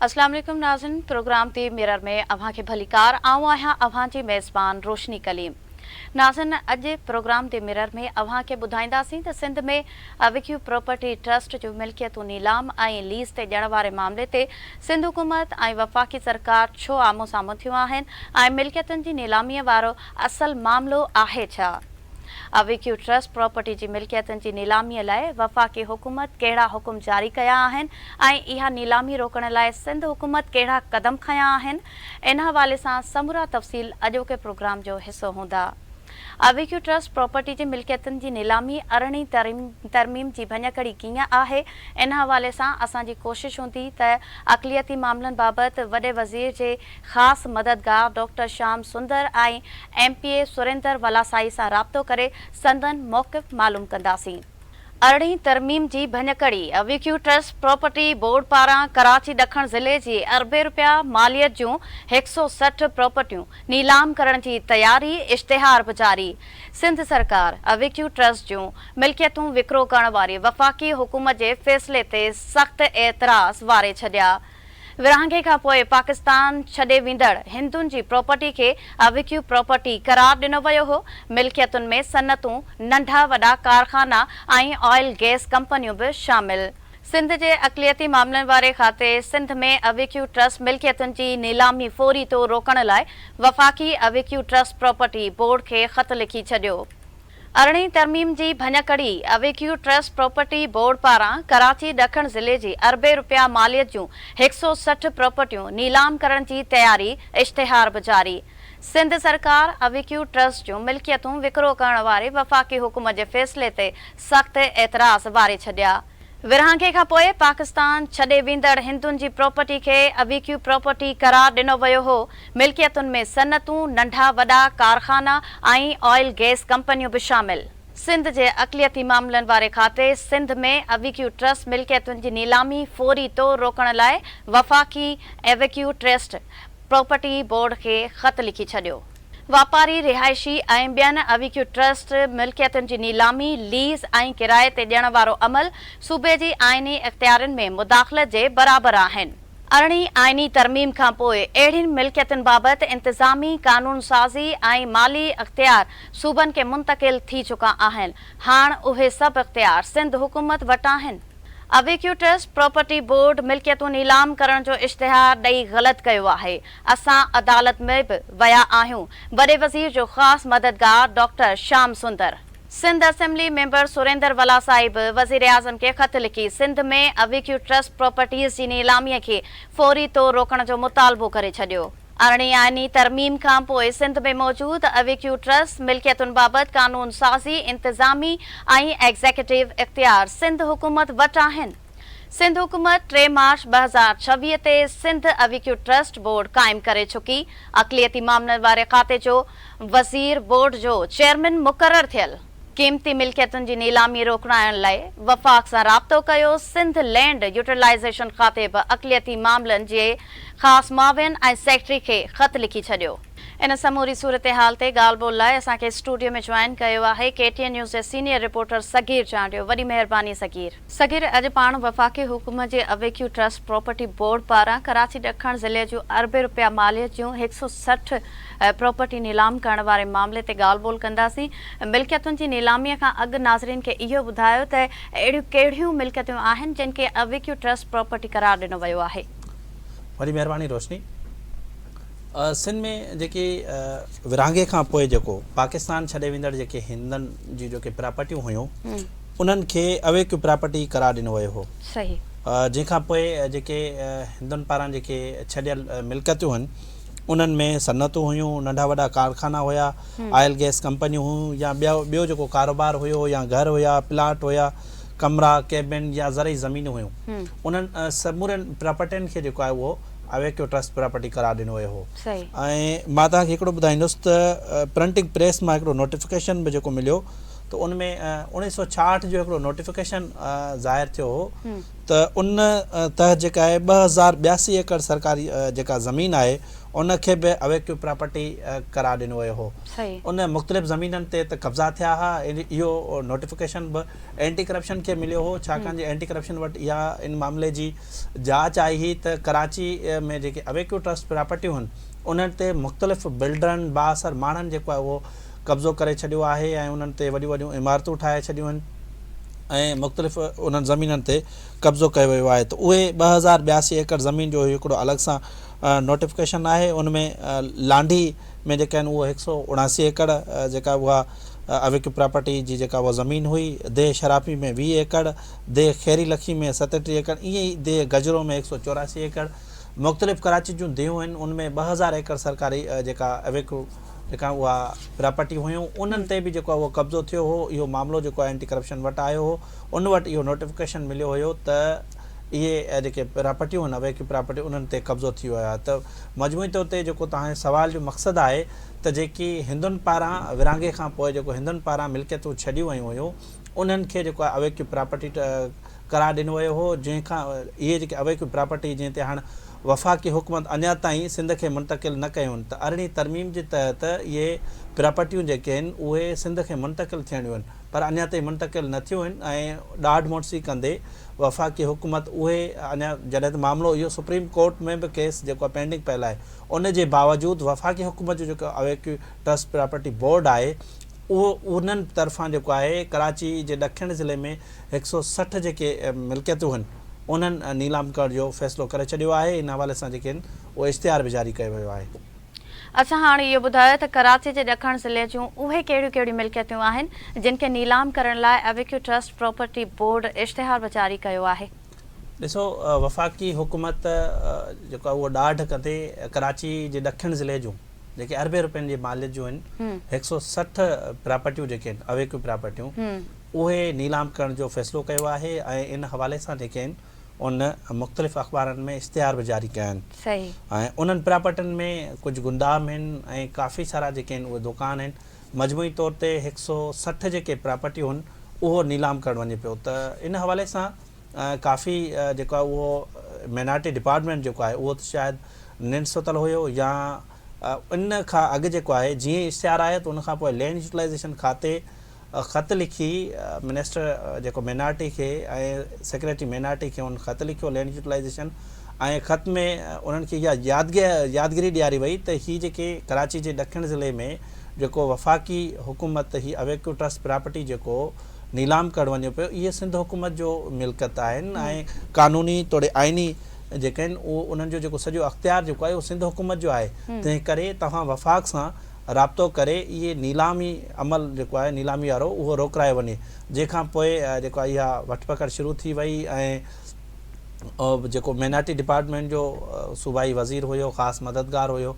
اسلام عليڪم ناظرين پروگرام the mirror ۾ اوهان کي ڀليڪار آئون آهيان اوهان جي ميزبان روشني ڪليم ناظرين اڄ پروگرام the mirror ۾ اوهان کي ٻڌائينداسين ته سنڌ ۾ اويڪيو پراپرٽي ٽرسٽ جون ملڪيتون نيلام ۽ ليز تي ڏيڻ واري معاملي تي سنڌ حڪومت ۽ وفاقي سرڪار ڇو آمهون سامهون ٿيون آهن ۽ ملڪيتن جي نيلامي وارو اصل معاملو آهي ڇا؟ اويڪيو ٽرسٽ پراپرٽي جي ملڪيتن جي نيلامي لاء وفاقي حڪومت ڪهڙا حڪم جاري ڪيا آهن ۽ اها نيلامي روڪڻ لاء سنڌ حڪومت ڪهڙا قدم کنيا آهن، ان حوالي سان سمورا تفصيل اڄوڪي پروگرام جو حصو هوندا. اويڪيو ٽرسٽ پراپرٽي جي ملڪيتن جي نيلامي ارڙهين ترميم جي ڀڃڪڙي ڪيئن آهي، ان حوالي سان اسان جي ڪوشش هوندي ته اقليتي معاملن بابت وڏي وزير جي خاص مددگار doctor Shyam Sundar ۽ M P A Surender Valasai سان رابطو ڪري سندن موقف معلوم ڪنداسين. ارڙهين ترميم جي ڀڃڪڙي، اويڪيو ٽرسٽ پراپرٽي بورڊ پاران ڪراچي ڏکڻ ضلعي جي اربين رپيا ماليت جون هڪ سئو 60 پراپرٽيون نيلام ڪرڻ جي تياري، اشتهار به جاري، سنڌ سرڪار اويڪيو ٽرسٽ جون ملڪيتون وڪرو ڪرڻ واري وفاقي حڪومت جي فيصلي تي سخت اعتراض واري ڇڏيا. ورهاڱي کان پوء پاڪستان ڇڏي ويندڙ هندن جي پراپرٽي کي اويڪيو پراپرٽي قرار ڏنو ويو هو. ملڪيتن ۾ صنعتون، ننڍا وڏا ڪارخانا ۽ آئل گئس ڪمپنيون به شامل. سنڌ جي اقليتي معاملن واري کاتي سنڌ ۾ اويڪيو ٽرسٽ ملڪيتن جي نيلامي فوري طور روڪڻ لاء وفاقي اويڪيو ٽرسٽ پراپرٽي بورڊ کي خط لکي ڇڏيو. ارڙهين ترميم جي ڀڃڪڙي، اويڪيو ٽرسٽ پراپرٽي بورڊ پاران ڪراچي ڏکڻ ضلعي جي اربين رپيا ماليت جون هڪ سئو 60 پراپرٽيون نيلام ڪرڻ جي تياري، اشتهار به جاري. سنڌ سرڪار اويڪيو ٽرسٽ جون ملڪيتون وڪرو ڪرڻ واري وفاقي حڪومت جي فيصلي تي سخت اعتراض واري ڇڏيا. ورهاڱي کان پوء پاڪستان ڇڏي ويندڙ هندن جي پراپرٽي کي اويڪيو پراپرٽي قرار ڏنو ويو هو، ملڪيتن ۾ صنعتون، ننڍا وڏا ڪارخانا ۽ آئل گئس ڪمپنيون به شامل. سنڌ جي اقليتي معاملن واري کاتي سنڌ ۾ اويڪيو ٽرسٽ ملڪيتن جي نيلامي فوري طور روڪڻ لاء وفاقي اويڪيو ٽرسٽ پراپرٽي بورڊ کي خط لکي ڇڏيو. واپاري، رهائشي ۽ ٻين اويڪيو ٽرسٽ ملڪيتن جي نيلامي، ليز ۽ ڪرائي تي ڏيڻ وارو عمل صوبي جي آئيني اختيارين ۾ مداخلت جي برابر آهن. ارڙهين آئيني ترميم کانپوء اهڙين ملڪيتن بابت انتظامي، قانون سازي ۽ مالي اختيار صوبن کي منتقل ٿي چڪا آهن، هاڻ اهي سڀ اختيار سنڌ حڪومت وٽ آهن. اويڪيو ٽرسٽ پراپرٽي بورڊ ملڪيتون نيلام ڪرڻ جو اشتهار ڏئي غلط ڪيو آهي، اسان عدالت ۾ به ويا آهيون، وڏي وزير جو خاص مددگار doctor Shyam Sundar. Sindh assembly member Surender Valasai به وزيراعظم کي خط لکي سنڌ ۾ اويڪيو ٽرسٽ پراپرٽيز جي نيلامي کي فوري طور روڪڻ جو مطالبو ڪري ڇڏيو. ارڙهين آئيني ترميم کان پوء سنڌ ۾ موجود اويڪيو ٽرسٽ ملڪيتن بابت قانون سازي، انتظامي ۽ ايگزيڪيٽو اختيار سنڌ حڪومت وٽ آهن. سنڌ حڪومت 3 مارچ 2026 تي سنڌ اويڪيو ٽرسٽ بورڊ قائم ڪري چڪي، اقليتي معاملن واري کاتي جو وزير بورڊ جو چيئرمين مقرر ٿيل. قيمتي ملڪيتن جي نيلامي روڪرائڻ لاء وفاق سان رابطو ڪيو، سنڌ لينڊ يوٽيلائيزيشن کاتي به اقليتي معاملن جي خاص معاون ۽ سيڪريٽري کي خط لکي ڇڏيو. ان سموري صورتحال تي ڳالهه ٻولهه لاء اسان کي اسٽوڊيو ۾ جوائن ڪيو آهي ڪي ٽي اين نيوز جي سينيئر رپورٽر صغير چانڊيو، وڏي مهرباني صغير. صغير اڄ پاڻ وفاقي حڪومت جي اويڪيو ٽرسٽ پراپرٽي بورڊ پاران ڪراچي ڏکڻ ضلعي جون اربين رپيا ماليت جون هڪ سئو 60 پراپرٽي نيلام ڪرڻ واري معاملي تي ڳالهه ٻولهه ڪنداسين. ملڪيتن جي نيلامي کان اڳ ناظرين کي اهو ٻڌايو ته اهڙيون ڪهڙيون ملڪيتون آهن جن کي اويڪيو ٽرسٽ پراپرٽي قرار ڏنو ويو آهي. وڏي مهرباني روشني. سنڌ ۾ جيڪي ورهاڱي کان پوء جيڪو پاڪستان ڇڏي ويندڙ جيڪي هندن جون جيڪي پراپرٽيون هيون انهن کي اويڪيو پراپرٽي قرار ڏنو ويو هو. صحيح. جنهن کان پوء جيڪي هندن پاران جيڪي ڇڏيل ملڪيتون هن انهن ۾ صنعتون هيون، ننڍا وڏا ڪارخانا هيا، آئل گئس ڪمپنيون هيون يا ٻيو جيڪو ڪاروبار هيو يا گهر هيا، پلاٽ هيا، ڪمرا، ڪيبن يا زرعي زمينون هيون. انهن سمورين پراپرٽين کي جيڪو آهي اهو اويڪيو ٽرسٽ پراپرٽي قرار ڏنو ويو هو. ۽ مان توهان کي هڪڙو ٻڌائيندس ته پرنٽنگ پريس مان هڪڙو نوٽيفڪيشن به جيڪو مليو ته ان ۾ 1966 جو هڪڙو نوٽيفڪيشن ظاهر ٿيو هو ته ان تحت جيڪا آهي 2082 ايڪڙ سرڪاري جيڪا زمين آهي ان کي به اويڪيو پراپرٽي قرار ڏنو ويو هو. ان مختلف زمينن تي ته قبضا ٿيا ها، اهو نوٽيفڪيشن به اينٽي ڪرپشن کي مليو هو، ڇاڪاڻ جو اينٽي ڪرپشن وٽ اها ان معاملي جي جاچ آئي هئي ته ڪراچي ۾ جيڪي اويڪيو ٽرسٽ پراپرٽيون هن انهن تي مختلف بلڊرن بااثر ماڻهن جيڪو آهي اهو قبضو ڪري ڇڏيو آهي ۽ انهن تي وڏيون وڏيون عمارتون ٺاهي ڇڏيون آهن ۽ مختلف انهن زمينن تي قبضو ڪيو ويو آهي ته اهي 2082 ايڪڙ زمين جو هڪڙو الڳ سان نوٽيفڪيشن آهي ان ۾ لانڍي ۾ جيڪا آهن اهو هڪ سئو اڻاسي ايڪڙ جيڪا اها اويڪيو پراپرٽي جي جيڪا اها زمين هئي، ديهه شرافي ۾ 20 ايڪڙ، ديهه خيري لکي ۾ 37 ايڪڙ ائين ئي ديهه گجرو ۾ هڪ سئو چوراسي ايڪڙ مختلف ڪراچي جون ديهون آهن ان ۾ 2000 ايڪڙ سرڪاري جيڪا اويڪيو جيڪا اها پراپرٽي هيون انهن تي به جيڪو اهو قبضو ٿيو هو اهو معاملو جيڪو اينٽي ڪرپشن وٽ آيو هو ان وٽ اهو نوٽيفڪيشن مليو هيو ته اهي جيڪي پراپرٽيون آهن اويڪيو پراپرٽي انهن تي قبضو ٿي ويو آهي ته مجموعي طور تي جيڪو توهان جي سوال جو مقصد آهي ته جيڪي هندن پاران ورهاڱي کان پوء جيڪو هندن پاران ملڪيتون ڇڏيون ويون هيون انهن کي جيڪو آهي اويڪيو پراپرٽي قرار ڏنو ويو هو جنهن کان اهي جيڪي اويڪيو پراپرٽي جنهن تي هاڻ وفاقي حڪومت اڃا تائين سنڌ کي منتقل نه ڪيون آهن ته ارڙهين ترميم جي تحت اهي پراپرٽيون جيڪي آهن اهي سنڌ کي منتقل ٿيڻيون آهن پر اڃا تائين منتقل نه ٿيون آهن ۽ ڏاڍ مڙسي ڪندي وفاقي حڪومت اهي اڃا جڏهن ته معاملو اهو سپريم ڪورٽ ۾ به ڪيس جيڪو آهي پينڊنگ پيل آهي ان جي باوجود وفاقي حڪومت جو جيڪو اويڪيو ٽرسٽ پراپرٽي بورڊ آهي اهو انهن طرفان جيڪو آهي ڪراچي جي ڏکڻ ضلعي ۾ 160 جيڪي ملڪيتون آهن انهن نيلام ڪرڻ جو فيصلو ڪري ڇڏيو آهي ان حوالي سان جيڪي آهن اهو اشتهار به جاري ڪيو ويو آهي. اڇا هاڻ اهو ٻڌايو ته ڪراچي جي ڏکڻ ضلعي جون اهي ڪهڙيون ڪهڙيون ملڪيتون آهن جن کي نيلام ڪرڻ لاء اويڪيو ٽرسٽ پراپرٽي بورڊ اشتهار به جاري ڪيو آهي. ڏسو وفاقي حڪومت جيڪو آهي اهو ڏاڍ ڪندي ڪراچي جي ڏکڻ ضلعي جون جيڪي اربين روپين جي ماليت جون آهن 160 پراپرٽيون جيڪي آهن اويڪيو پراپرٽيون اهي نيلام ڪرڻ جو فيصلو ڪيو آهي ۽ ان حوالي سان جيڪي آهن ان مختلف اخبارن ۾ اشتهار به جاري ڪيا آهن ۽ انهن پراپرٽين ۾ ڪجهه گندام آهن ۽ ڪافي سارا جيڪي آهن اهي دوڪان آهن مجموعي طور تي 160 جيڪي پراپرٽيون آهن اهو نيلام ڪرڻ وڃي پيو ته ان حوالي سان ڪافي جيڪو آهي اهو مينارٽي ڊپارٽمينٽ جيڪو آهي اهو ته شايد ننڊ ستل هيو يا ان کان اڳ جيڪو آهي جيئن ئي اشتهار آيو ته ان کان پوء لينڊ يوٽيلائيزيشن کاتي خط لکي منسٽر جيڪو مينارٽي کي ۽ سيڪريٽري مينارٽي کي ان خط لکيو لينڊ يوٽيلائيزيشن ۽ خط ۾ انهن کي اها يادگيري ڏياري وئي ته هي جيڪي ڪراچي جي ڏکڻ ضلعي ۾ جيڪو وفاقي حڪومت هي اويڪيو ٽرسٽ پراپرٽي جيڪو نيلام ڪرڻ وڃي پيو اهي سنڌ حڪومت جو ملڪيت آهن ۽ قانوني توڙي آئيني جيڪي آهن اهو انهن جو جيڪو سڄو اختيار جيڪو آهي اهو سنڌ حڪومت جو آهي تنهن ڪري توهان وفاق سان رابطو ڪري اهي نيلامي عمل جيڪو آهي نيلامي وارو اهو روڪرايو وڃي جنهن کان پوء جيڪو آهي اها وٺ پڪڙ شروع ٿي وئي ۽ جيڪو مينارٽي ڊپارٽمينٽ جو صوبائي وزير هيو خاص مددگار هيو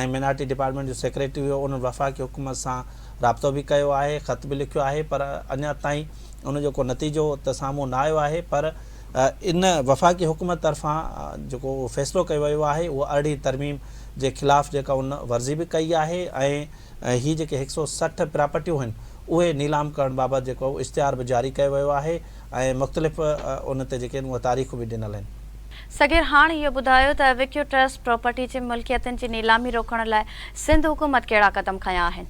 ۽ مينارٽي ڊپارٽمينٽ جو سيڪريٽري هيو انهن وفاقي حڪومت سان رابطو به ڪيو آهي خط به لکيو آهي پر اڃا تائين ان جو ڪو نتيجو ته سامهون نه آيو آهي پر ان وفاقي حڪومت طرفان جيڪو فيصلو ڪيو ويو آهي اهو ارڙهين ترميم جي خلاف جيڪا ان ورزي به ڪئي آهي ۽ هي جيڪي 160 پراپرٽيون آهن اهي نيلام ڪرڻ بابت جيڪو اشتهار به جاري ڪيو ويو آهي ۽ مختلف ان تي جيڪي آهن اهي تاريخون به ڏنل آهن. صغير هاڻ اهو ٻڌايو ته وڪيو ٽرسٽ پراپرٽي جي ملڪيتن جي نيلامي روڪڻ لاء سنڌ حڪومت ڪهڙا قدم کنيا آهن؟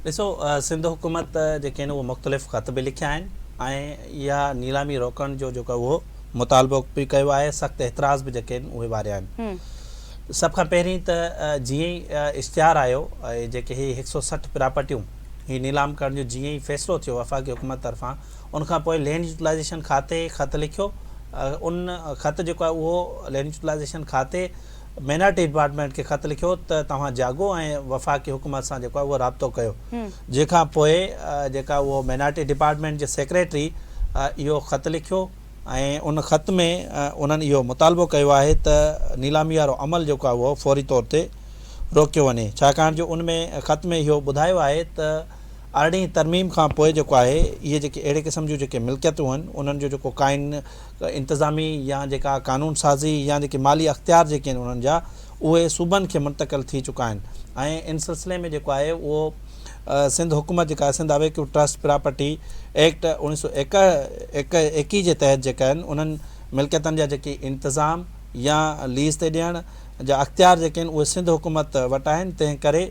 ڏسو سنڌ حڪومت جيڪي آهن اهي مختلف خط به لکيا آهن ۽ اها نيلامي روڪڻ جو جيڪو اهو مطالبو به ڪيو آهي سخت اعتراض به جيڪي آهن اهي واريا آهن. سڀ کان پهرين ته جيئن ئي اشتهار آيو ۽ جيڪي هي 160 پراپرٽيون هي نيلام ڪرڻ جو جيئن ئي فيصلو ٿيو وفاقي حڪومت طرفان ان کان پوء لينڊ يوٽيلائيزيشن کاتي خط لکيو ان خط جيڪو آهي اهو لينڊ يوٽيلائيزيشن کاتي مينارٽي ڊپارٽمينٽ کي خط لکيو ته توهان جاڳو ۽ وفاقي حڪومت سان جيڪو آهي اهو رابطو ڪيو جنهن کان پوء جيڪا اهو مينارٽي ڊپارٽمينٽ جي سيڪريٽري اهو خط لکيو ۽ ان خط ۾ انهن اهو مطالبو ڪيو آهي ته نيلامي وارو عمل جيڪو آهي اهو فوري طور تي روڪيو وڃي ڇاڪاڻ جو ان ۾ خط ۾ اهو ٻڌايو آهي ته ارڙهين ترميم کان پوء جيڪو آهي اهي جيڪي اهڙي قسم جون جيڪي ملڪيتون آهن انهن جو جيڪو ڪائن انتظامي يا جيڪا قانون سازي يا جيڪي مالي اختيار جيڪي آهن انهن جا اهي صوبن کي منتقل ٿي چڪا آهن ۽ ان سلسلي ۾ جيڪو آهي اهو سنڌ حڪومت جيڪا Sindh evacuee trust property act 1921 جي تحت جيڪا آهن انهن ملڪيتن جا جيڪي انتظام يا ليز تي ڏيڻ جا اختيار جيڪي آهن اهي سنڌ حڪومت وٽ آهن تنهن ڪري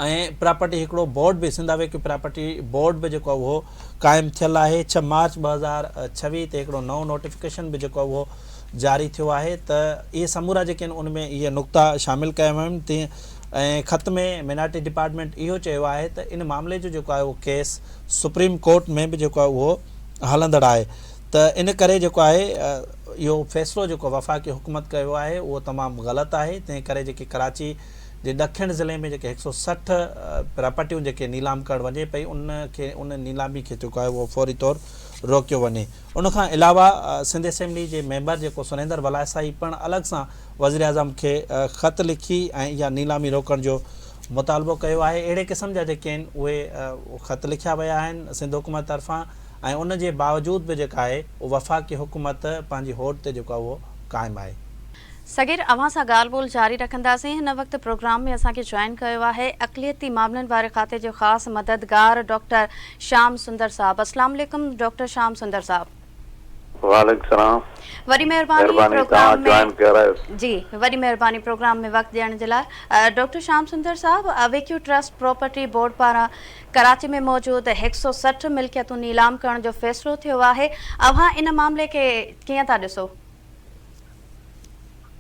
۽ پراپرٽي هڪڙو بورڊ به سنڌ اويڪيو پراپرٽي بورڊ به جيڪو آهي اهو قائم ٿيل آهي 6 مارچ 2026 تي هڪڙو نئون نوٽيفڪيشن به جيڪو آهي اهو جاري ٿيو آهي ته اهي سمورا جيڪي آهن ان ۾ اهي نقطا شامل ڪيا ويا آهن تيئن ۽ خط ۾ مينارٽي ڊپارٽمينٽ اهو چيو آهي ته ان معاملي جو جيڪو آهي اهو ڪيس سپريم ڪورٽ ۾ به جيڪو آهي اهو هلندڙ آهي ته ان ڪري جيڪو آهي اهو فيصلو جيڪو وفاقي حڪومت ڪيو آهي اهو تمام غلط آهي تنهن ڪري جيڪي ڪراچي جي ڏکڻ ضلعي ۾ جيڪي 160 پراپرٽيون جيڪي نيلام ڪرڻ وڃي پئي ان کي ان نيلامي کي جيڪو آهي اهو فوري طور روڪيو وڃي ان کان علاوه سنڌ اسيمبلي جي ميمبر جيڪو سريندر ولاسائي پڻ الڳ سان وزيراعظم کي خط لکي ۽ اها نيلامي روڪڻ جو مطالبو ڪيو آهي اهڙي قسم جا جيڪي آهن اهي خط لکيا ويا آهن سنڌ حڪومت طرفان ۽ ان جي باوجود به جيڪا آهي اهو وفاقي حڪومت پنهنجي هوڏ تي جيڪو آهي اهو قائم آهي. صغير اوهان سان ڳالهه ٻولهه جاري رکنداسين هن وقت پروگرام ۾ اسان کي جوائن ڪيو آهي اقليتي معاملن واري کاتي جو خاص مددگار ڊاڪٽر شام سندر صاحب اسلام عليڪم ڊاڪٽر شام سندر صاحب. وعليڪم سلام وڏي مهرباني مهرباني پروگرام توهان ۾ جوائن ڪرايو. جي وڏي مهرباني پروگرام ۾ وقت ڏيڻ جي لاء ڊاڪٽر شام سندر صاحب اويڪيو ٽرسٽ پراپرٽي بورڊ پاران ڪراچي ۾ موجود 160 ملڪيتون نيلام ڪرڻ جو فيصلو ٿيو آهي اوهان ان معاملي کي ڪيئن ٿا ڏسو؟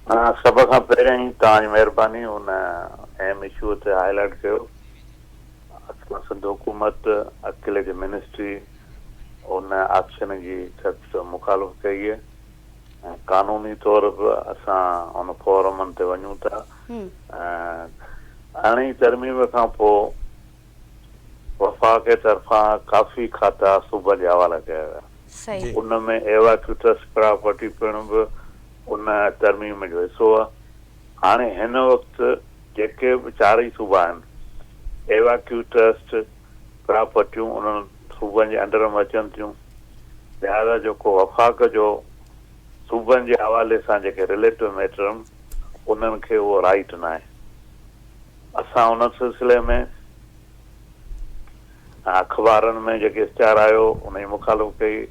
سڀ کان پهريائين توهان جي مهرباني ان اهم اشو تي هائي لائيٽ ڪيو. اسان سنڌ حڪومت اقليت منسٽري ان آڪشن جي سخت مخالفت ڪئي ۽ قانوني طور به اسان ان فورمن تي وڃون ٿا ۽ ارڙهين ترميم کان پوء وفاق طرفان ڪافي کاتا صوبن جي حوالي ڪيا ويا. ان ۾ ايواڪيو ٽرسٽ پراپرٽي پڻ به ان ترميم جو حصو آهي. هاڻي هن وقت جيڪي به چارئي صوبا آهن، ايواڪيو ٽرسٽ پراپرٽيون انهن صوبن جي انڊر ۾ اچن ٿيون. لهذا جيڪو وفاق جو صوبن جي حوالي سان جيڪي رليٽو ميٽر آهن، انهن کي اهو رائيٽ ناهي. اسان ان سلسلي ۾ اخبارن ۾ جيڪي اشتهار آيو ان جي مخالفت ڪئي.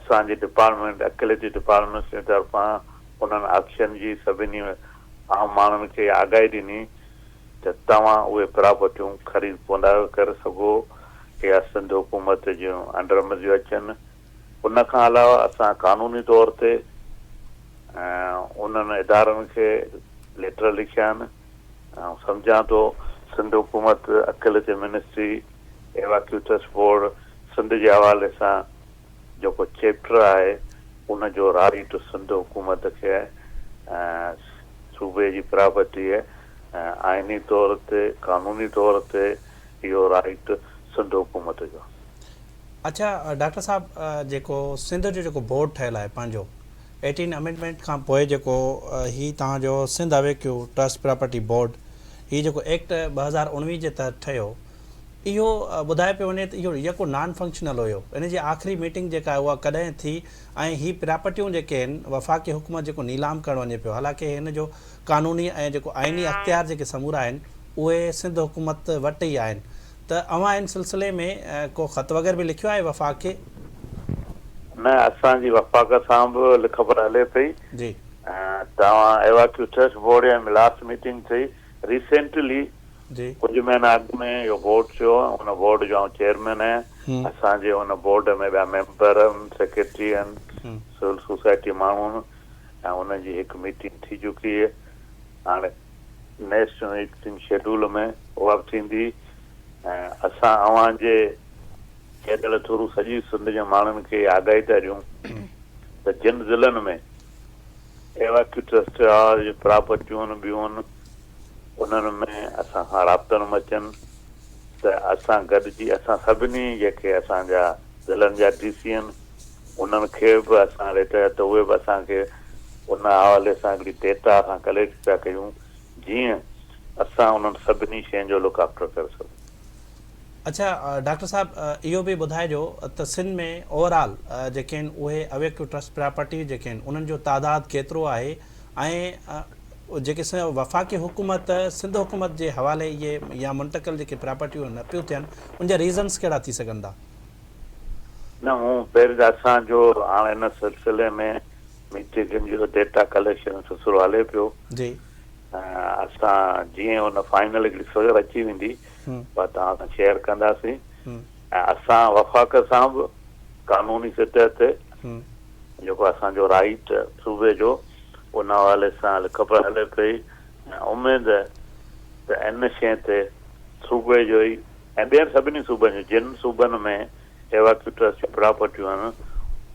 اسان جي ڊپارٽمينٽ اقليتي ڊپارٽمينٽس جي طرفان انهن آڪشن جي سڀني عام ماڻهن کي آگاهي ڏني ته توهان اهي پراپرٽيون خريد ڪونه ٿا ڪري سگهو اها سنڌ حڪومت جون انڊر ۾ ٿيون اچن. ان کان علاوه اسان قانوني طور تي انهن ادارن کي ليٽر لکيا آهن. آئون سمجهان ٿو سنڌ حڪومت اقليتي منسٽري ايواڪيو ٽرسٽ بورڊ سنڌ جي حوالي سان جيڪو چيپٽر آهي ان جو رائيٽ سنڌ حڪومت کي ۽ صوبي جي پراپرٽي آئيني طور تي قانوني طور تي اهو رائيٽ سنڌ حڪومت جو. اڇا ڊاڪٽر صاحب جيڪو سنڌ جو جيڪو بورڊ ٺهيل آهي پنهنجو ايٽين امينڊمينٽ کان پوء جيڪو هي توهان جو Sindh evacuee trust property board هي جيڪو ايڪٽ 2019 جي تحت ٺهيو اهو ٻڌايو پيو وڃي ته اهو يڪو نان فنڪشنل هيو ان جي آخري ميٽنگ جيڪا آهي اها ڪڏهن ٿي ۽ هي پراپرٽيون جيڪي آهن وفاقي حڪومت جيڪو نيلام ڪرڻ وڃي پيو حالانڪه هن جو قانوني ۽ جيڪو آئيني اختيار جيڪي سمورا آهن اهي سنڌ حڪومت وٽ ئي آهن ته اوهان ان سلسلي ۾ ڪو خط وغيره به لکيو آهي وفاق کي؟ نه اسان جي وفاق سان به لکپڙهه هلي پئي. جي. توهان ايواڪيو ٽرسٽ بورڊ جي لاسٽ ميٽنگ ٿي ريسينٽلي جي. ڪجهه مهينا اڳ ۾ اهو بورڊ ٿيو ان بورڊ جو آئون چيئرمين آهيان اسان جي ان بورڊ ۾ ٻيا ميمبر آهن سيڪريٽري آهن سول سوسائٽي ماڻهو آهن ۽ انهن جي هڪ ميٽنگ ٿي چڪي آهي هاڻي نيڪسٽ ميٽنگ شيڊول ۾ اها به ٿيندي ۽ اسان اوهان جي چينل ٿرو سڄي سنڌ جي ماڻهن کي آگاهي ٿا ڏيون ته جن ضلعن ۾ ايواڪيو ٽرسٽ جون پراپرٽيون ٻيون انهن ۾ اسان کان رابطن ۾ اچن ته اسان گڏجي اسان سڀني جيڪي اسان جا ضلعن جا ڊي سي آهن انهن کي به اسان ليٽر ته اهي به اسان کي ان حوالي سان هڪڙي ڊيٽا اسان ڪليڪٽ پيا ڪيون جيئن اسان انهن سڀني شين جو لڪ آفٽر ڪري سگهون. اڇا ڊاڪٽر صاحب اهو به ٻڌائجو ته سنڌ ۾ اوور آل جيڪي آهن اهي اويڪيو ٽرسٽ پراپرٽي جيڪي آهن انهن جو تعداد ڪيترو آهي ۽ جيڪي وفاقي حڪومت سنڌ حڪومت جي حوالي اهي يا منتقل جيڪي پراپرٽيون نه پيون ٿين ان جا ريزنس ڪهڙا ٿي سگهن ٿا؟ نه مون پهرين ته اسان جو هاڻ ان سلسلي ۾ ميٽنگن جو ڊيٽا ڪليڪشن سلسلو هلي پيو. جي. اسان جيئن ان فائنل هڪڙي فگر اچي ويندي اها توهان سان شيئر ڪنداسين ۽ اسان وفاق سان به قانوني سطح تي جيڪو اسان جو رائيٽ صوبي جو ان حوالي سان لکپڙهه هلي پئي ۽ اميد ته ان شيء تي صوبي جو ئي ۽ ٻين سڀني صوبن جو جن صوبن ۾ ايواڪيو ٽرسٽ جون پراپرٽيون آهن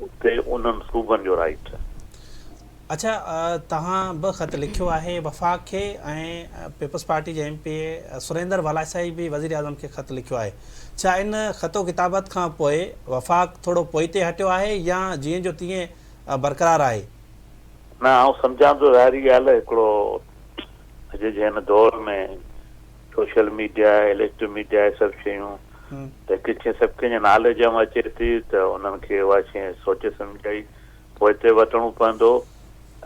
اتي انهن صوبن جو رائيٽ. اڇا توهان به خط لکيو آهي وفاق کي ۽ پيپلز پارٽي جي ايم پي اي سريندر ولاسائي به وزيراعظم کي خط لکيو آهي ڇا ان خط و ڪتابت کان پوء وفاق ٿورو پوئتي هٽيو آهي يا جيئن جو تيئن برقرار آهي؟ نه آئون سمجهان ٿو ظاهري ڳالهه هڪڙو اڄ جي هن دور ۾ سوشل ميڊيا آهي اليڪٽرڪ ميڊيا آهي سڀ شيون ته ڪٿي سڀ ڪنهن جي ناليج ۾ اچي ٿي ته انهن کي اها شيء سوچي سمجهي پوئتي وٺڻو پوندو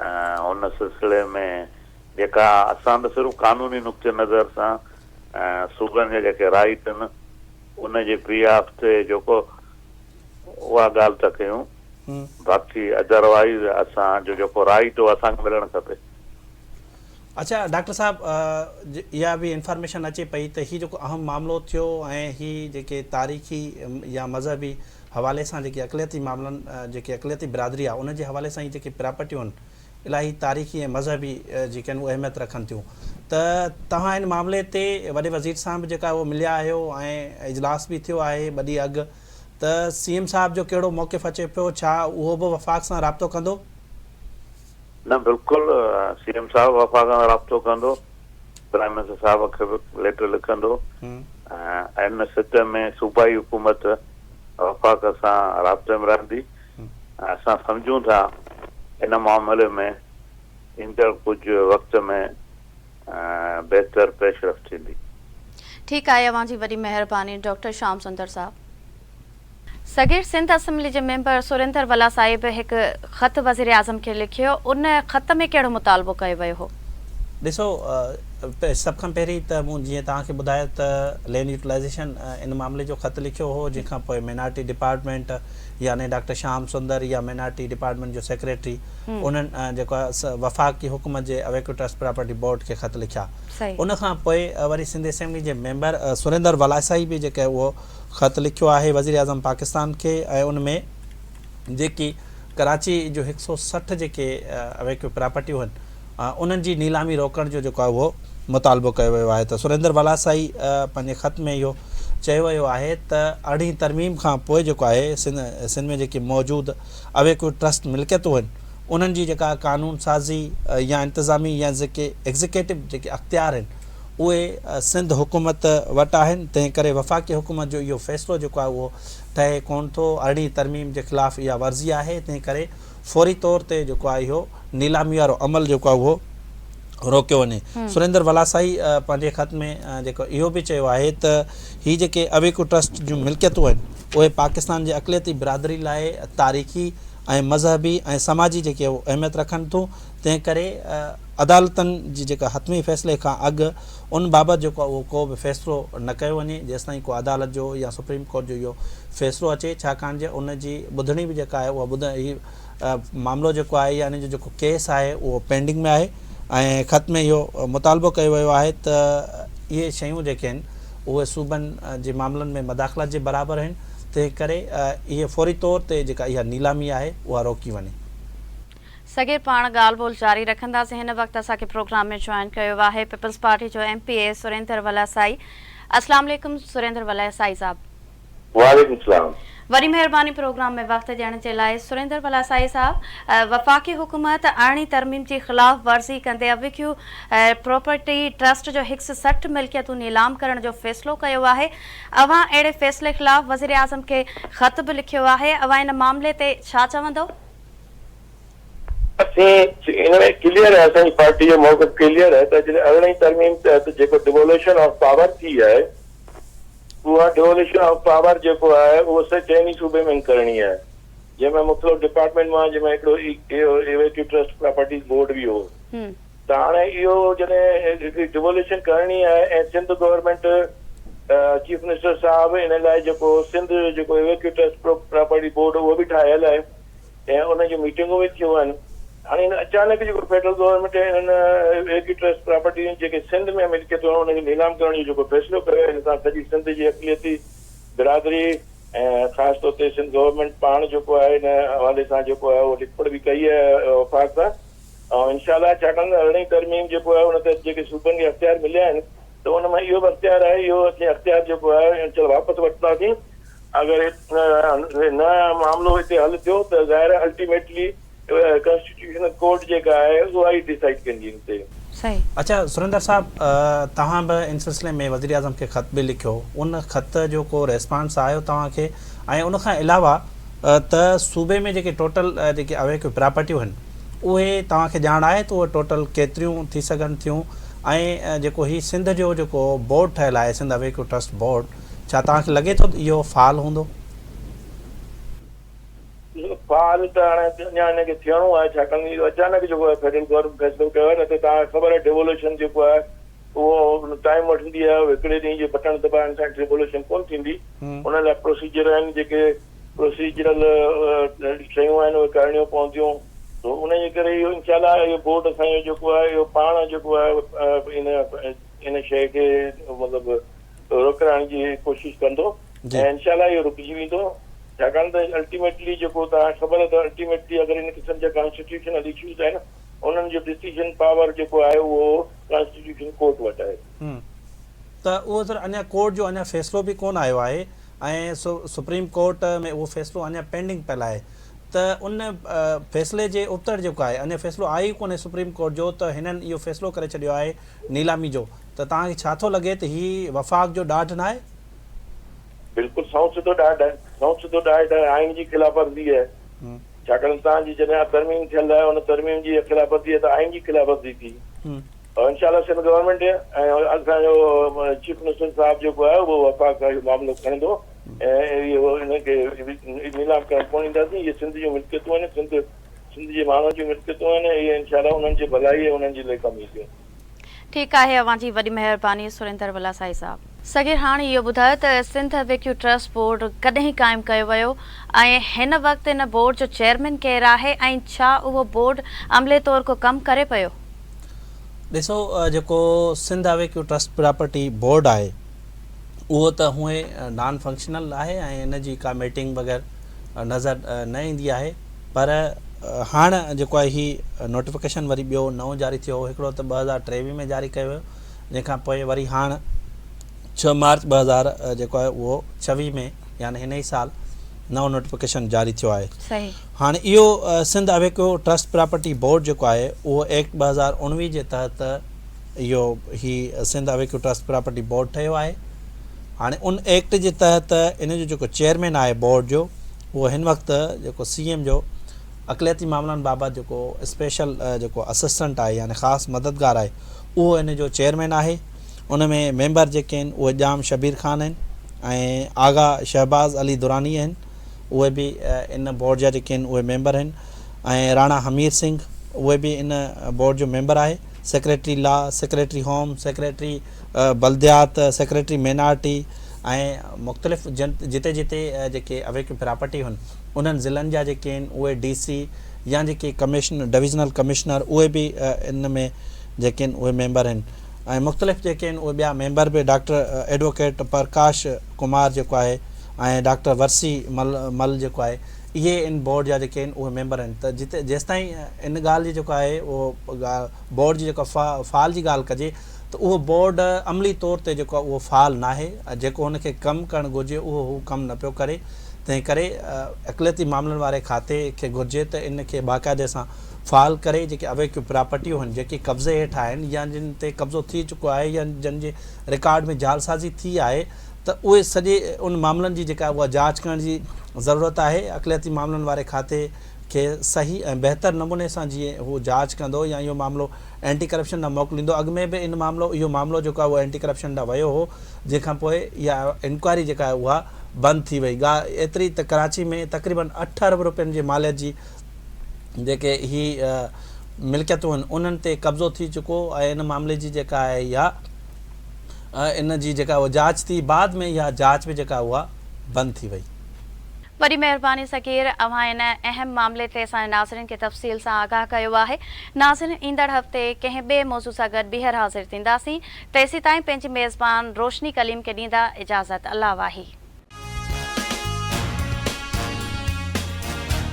۽ ان سلسلي ۾ جيڪا اسان ته صرف قانوني نقطي نظر سان صوبن جا جيڪي رائيٽ آهن ان جي بيهاف تي جيڪو اها ڳالهه ٿا ڪيون باقي ادروائيز اسان جو جيڪو رائيٽ اهو اسان کي ملڻ کپي. اڇا ڊاڪٽر صاحب اها به انفارميشن اچي پئي ته هي جيڪو اهم معاملو ٿيو ۽ هي جيڪي تاريخي يا مذهبي حوالي سان جيڪي اقليتي معاملن جيڪي اقليتي برادري آهي ان جي حوالي سان هي جيڪي پراپرٽيون آهن الاهي تاريخي ۽ مذهبي جيڪي آهن اهي اهميت رکن ٿيون ته توهان ان معاملي تي وڏي وزير سان به جيڪا اهو مليا آهيو ۽ اجلاس به ٿيو آهي ٻه ڏينهن اڳ ته سي ايم صاحب جو ڪهڙو موقف اچي پيو ڇا اهو به وفاق سان رابطو ڪندو؟ نه بلڪل سي ايم صاحب وفاق سان رابطو ڪندو پرائم منسٽر صاحب کي به ليٽر لکندو ۽ ان سطح ۾ صوبائي حڪومت وفاق سان رابطي ۾ رهندي ۽ اسان سمجهون ٿا ان معاملي ۾ ايندڙ ڪجهه وقت ۾ بهتر پيش رفت ٿيندي. ٺيڪ آهي اوهان جي وڏي مهرباني ڊاڪٽر شام سندر صاحب. صغير سنڌ اسيمبلي جي ميمبر سريندر ولا صاحب هڪ خط وزيراعظم کي لکيو ان خط ۾ ڪهڙو مطالبو ڪيو ويو هو؟ ڏسو سڀ کان پهرين ته مون جيئن توهان کي ٻڌايو ته لينڊ يوٽيلائيزيشن ان معاملي جو خط لکيو هو جنهن کان پوء مينارٽي ڊپارٽمينٽ يعني ڊاڪٽر شام سندر يا مينارٽي ڊپارٽمينٽ جو سيڪريٽري انهن جيڪو آهي وفاقي حڪومت جي اويڪيو ٽرسٽ پراپرٽي بورڊ کي خط لکيا ان کان پوء وري سنڌ اسيمبلي جي ميمبر سريندر ولاسائي به جيڪو اهو خط لکيو آهي وزيراعظم پاڪستان کي ۽ ان ۾ جيڪي ڪراچي جون هڪ سئو 60 جيڪي اويڪيو پراپرٽيون آهن انهن جي نيلامي روڪڻ جو جيڪو آهي اهو مطالبو ڪيو ويو آهي ته سريندر ولاسائي پنهنجي خط ۾ اهو چيو ويو آهي ته ارڙهين ترميم کان پوء جيڪو آهي سنڌ سنڌ ۾ جيڪي موجود اويڪيو ٽرسٽ ملڪيتون آهن انهن جي جيڪا قانون سازي يا انتظامي يا جيڪي ايگزيڪيٽو جيڪي اختيار آهن اهي سنڌ حڪومت وٽ آهن، تنهن ڪري وفاقي حڪومت جو اهو فيصلو جيڪو آهي اهو ٺهي ڪونه ٿو، ارڙهين ترميم جي خلاف اها ورزي آهي، تنهن ڪري فوري طور تي جيڪو آهي اهو نيلامي وارو عمل جيڪو آهي اهو روڪيو وڃي. سريندر ولاسائي پنهنجي خط ۾ جيڪو اهو به چيو آهي ته هي جيڪي اويڪو ٽرسٽ جون ملڪيتون آهن اهي پاڪستان جي اقليتي برادري لاء تاريخي ۽ مذهبي ۽ سماجي جيڪي اهميت رکن ٿيون، تنهن ڪري عدالتن جي جيڪا حتمي فيصلي کان اڳ ان بابت جيڪو آهي اهو ڪو به فيصلو نه ڪيو وڃي جيستائين ڪو عدالت جو يا سپريم ڪورٽ جو اهو فيصلو اچي ڇاڪاڻ جو ان جي ٻڌڻي به جيڪا آهي اها ٻڌ هي معاملو جيڪو آهي يا ان جو جيڪو ڪيس آهي اهو پينڊنگ ۾ آهي ۽ خط ۾ اهو مطالبو ڪيو ويو آهي ته اهي شيون جيڪي آهن اهي صوبن جي معاملن ۾ مداخلت جي برابر آهن تنهن ڪري اهي فوري طور تي جيڪا اها نيلامي آهي اها روڪي وڃي. صغير پاڻ ڳالهه ٻولهه جاري رکنداسين هن وقت اسان کي پروگرام ۾ جوائن ڪيو آهي پيپلز پارٽي جو ايم پي اي سريندر ولاسائي اسلام عليڪم سريندر ولاسائي صاحب. وعليڪم السلام. وڏي مهرباني پروگرام ۾ وقت ڏيڻ جي لاء سريندر ولاسائي صاحب وفاقي حڪومت آئيني ترميم جي خلاف ورزي ڪندي اويڪيو پراپرٽي ٽرسٽ جو هڪ سئو 60 ملڪيتون نيلام ڪرڻ جو فيصلو ڪيو آهي اوهان اهڙي فيصلي خلاف وزيراعظم کي خط به لکيو آهي اوهان ان معاملي تي ڇا چوندو؟ اسين ان ۾ ڪليئر آهي اسان جي پارٽي جو موقف ڪليئر آهي ته جڏهن ارڙهين ترميم تحت جيڪو ڊووليشن آف پاور ٿي آهي اها ڊووليشن آف پاور جيڪو آهي اهو چئني صوبي ۾ ڪرڻي آهي جنهن ۾ مختلف ڊپارٽمينٽ مان جنهن ۾ هڪڙو اهو ايويڪيو ٽرسٽ پراپرٽيز بورڊ به هو ته هاڻي اهو جڏهن هڪڙي ڊووليشن ڪرڻي آهي ۽ سنڌ گورنمينٽ چيف منسٽر صاحب ان لاء جيڪو سنڌ جيڪو ايويڪيو ٽرسٽ پراپرٽي بورڊ اهو به ٺاهيل آهي ۽ ان جون ميٽنگون به ٿيون آهن هاڻي هن اچانڪ جيڪو فيڊرل گورنمينٽ انهن ايگري ٽرسٽ پراپرٽي جيڪي سنڌ ۾ ملڪيتون آهن انهن کي نيلام ڪرڻ جو جيڪو فيصلو ڪيو آهي ان سان سڄي سنڌ جي اقليتي برادري ۽ خاص طور تي سنڌ گورنمينٽ پاڻ جيڪو آهي ان حوالي سان جيڪو آهي اهو لکپڙهه به ڪئي آهي وفاق سان ۽ انشاء الله ڇاڪاڻ ته ارڙهين ترميم جيڪو آهي ان تحت جيڪي صوبن کي اختيار مليا آهن ته ان مان اهو به اختيار آهي اهو اسين اختيار جيڪو آهي انشاء الله واپس وٺنداسين اگر نه معاملو هتي حل ٿيو ته ظاهر آهي الٽيميٽلي ڪانسٽيٽيوشنل ڪورٽ جيڪا آهي اها ئي ڊسائيڊ ڪندي ان تي. صحيح. اڇا سريندر صاحب توهان به ان سلسلي ۾ وزيراعظم کي خط به لکيو ان خط جو ڪو ريسپانس آيو توهان کي ۽ ان کان علاوه ته صوبي ۾ جيڪي ٽوٽل جيڪي اويڪيو پراپرٽيون آهن اهي توهان کي ڄاڻ آهي ته اهي ٽوٽل ڪيتريون ٿي سگهن ٿيون ۽ جيڪو هي سنڌ جو جيڪو بورڊ ٺهيل آهي سنڌ اويڪيو ٽرسٽ بورڊ ڇا توهان کي لڳي ٿو ته اهو فعال هوندو؟ فعال ته هاڻي اڃا ان کي ٿيڻو آهي ڇاڪاڻ ته اهو اچانڪ جيڪو آهي فيڊرل گورنمينٽ فيصلو ڪيو آهي نه ته توهان کي خبر آهي ڊيوولوشن جيڪو آهي اهو ٽائيم وٺندي آهي هڪڙي ڏينهن جي بٽڻ دٻائڻ سان ڊيوولوشن ڪونه ٿيندي ان لاء پروسيجر آهن جيڪي پروسيجرل شيون آهن اهي ڪرڻيون پونديون تو ان جي ڪري اهو انشاء الله اهو بورڊ اسان جو جيڪو آهي اهو پاڻ جيڪو آهي ان ان شيء کي مطلب روڪرائڻ جي ڪوشش ڪندو ۽ انشاء الله اهو رڪجي ويندو ڇاڪاڻ ته الٽيميٽلي جيڪو توهان کي خبر اٿو الٽيميٽلي اگر ان قسم جا ڪانسٽيٽيوشنل اشوز آهن انهن جو ڊسيزن پاور جيڪو آهي اهو ڪانسٽيٽيوشن ڪورٽ وٽ آهي. ته اهو سر اڃا ڪورٽ جو اڃا فيصلو به ڪونه آيو آهي ۽ سپريم ڪورٽ ۾ اهو فيصلو اڃا پينڊنگ پيل آهي ته ان فيصلي جي ابتڙ جيڪو آهي اڃا فيصلو آيو ئي ڪونهي سپريم ڪورٽ جو ته هنن اهو فيصلو ڪري ڇڏيو آهي نيلامي جو ته توهان کي ڇا ٿو لڳي ته هي وفاق جو ڏاڍ ناهي؟ بلڪل سنئون سڌو ڏاڍ آهي، سنئون سڌو ڏاڍ آهي، آئين جي خلاف ورزي آهي، ڇاڪاڻ ته توهان جي جڏهن ترميم ٿيل آهي ان ترميم جي خلاف ورزي آهي ته آئين جي خلاف ورزي ٿي. انشاء الله سنڌ گورنمينٽ ۽ اسان جو چيف منسٽر صاحب جيڪو آهي اهو وفاق کان اهو معاملو کڻندو ۽ اهو ان کي نيلام ڪرڻ ڪونه ڏينداسين، اهي سنڌ جون ملڪيتون آهن، سنڌ سنڌ جي ماڻهن جون ملڪيتون آهن، اهي انشاء الله انهن جي ڀلائي ۽ انهن جي لاء ڪم اينديون. ٺيڪ آهي اوهان جي وڏي مهرباني سريندر ولاسائي صاحب. صغير هاڻ اهو ٻڌايو ته سنڌ اويڪيو ٽرسٽ بورڊ ڪڏهن قائم ڪيو ويو ۽ هن وقت ان بورڊ جو چيئرمين ڪير آهي ۽ ڇا اهو بورڊ عملي طور ڪو ڪم ڪري پيو؟ ڏسو جيڪو Sindh evacuee trust property board آهي اهو ته هونئن نان فنڪشنل آهي ۽ ان جي ڪا ميٽنگ وغيره نظر نه ايندي آهي پر هاڻ جيڪو آهي هي نوٽيفڪيشن وري ٻيو نئون جاري ٿيو هو هڪڙو ته 2023 ۾ جاري ڪيو ويو جنهن کان پوء وري هاڻ 6 مارچ 2000 جيڪو آهي اهو 26 ۾ يعني هن ئي سال نئون نوٽيفڪيشن جاري ٿيو آهي صحيح. هاڻ اهو Sindh evacuee trust property board جيڪو آهي اهو ايڪٽ 2019 جي تحت اهو هي Sindh evacuee trust property board ٺهيو آهي هاڻي ان ايڪٽ جي تحت ان جو جيڪو چيئرمين آهي بورڊ جو اهو هن وقت جيڪو سي ايم جو اقليتي معاملن بابت جيڪو اسپيشل جيڪو اسسٽنٽ آهي يعني خاص مددگار آهي اهو ان جو چيئرمين آهي ان ۾ ميمبر جيڪي آهن اهي ڄام شبير خان آهن ۽ آغا شهباز علي دراني آهن اهي به ان بورڊ جا جيڪي آهن اهي ميمبر آهن ۽ راڻا همير سنگهه اهي به ان بورڊ جو ميمبر آهي secretary law secretary home secretary بلديات secretary minority ۽ مختلف جتي جتي جيڪي اويڪيو پراپرٽي هن انهن ضلعن جا جيڪي آهن اهي ڊي سي يا جيڪي ڪمشنر ڊويزنل ڪمشنر اهي به ان ۾ جيڪي آهن اهي ميمبر آهن ۽ مختلف جيڪي آهن اهي ٻيا ميمبر به ڊاڪٽر ايڊووڪيٽ پرڪاش ڪمار جيڪو آهي ۽ ڊاڪٽر ورسي مل مل جيڪو آهي اهي ان بورڊ جا جيڪي آهن اهي ميمبر آهن ته جتي جيستائين ان ڳالهه جي جيڪو آهي اهو بورڊ جي جيڪا فعال جي ڳالهه ڪجي ته اهو بورڊ عملي طور تي جيڪو آهي اهو فعال ناهي ۽ جيڪو هن کي ڪم ڪرڻ گهرجي اهو هو ڪم نه پيو ڪري تنهن ڪري اقليتي معاملن واري کاتي کي گهرجي ته ان کي باقاعدي سان فعال ڪري جيڪي اويڪيو پراپرٽيون آهن جيڪي قبضي هيٺ آهن يا جن تي قبضو ٿي چڪو آهي يا جن جي رڪارڊ ۾ جعلسازي ٿي آهي ته اهي سڄي ان معاملن جي جيڪا اها جاچ ڪرڻ جي ضرورت آهي اقليتي معاملن واري کاتي کي صحيح ۽ بهتر نموني سان جيئن هو جاچ ڪندو يا اهو معاملو اينٽي ڪرپشن ڏانهن موڪليندو اڳ ۾ به ان معاملو اهو معاملو جيڪو آهي اهو اينٽي ڪرپشن ڏانهن ويو هو جنهن کان پوء اها انڪوائري جيڪا آهي اها بند ٿي وئي ڳا ايتري ته ڪراچي ۾ تقريبن اٺ ارب روپين جي ماليت جي جيڪي هي ملڪيتون آهن انهن تي قبضو ٿي چڪو ۽ ان معاملي جي جيڪا آهي اها ان جي جيڪا اها جاچ ٿي بعد ۾ اها جاچ به جيڪا اها بند ٿي وئي. وڏي مهرباني صغير اوهان ان اهم معاملي تي اسان جي ناظرين کي تفصيل سان آگاهه ڪيو آهي. ناظرين ايندڙ هفتي ڪنهن ٻئي موضوع سان گڏ ٻيهر حاضر ٿينداسين تيسيتائين پنهنجي ميزبان روشني ڪليم کي ڏيندا اجازت الله واهي.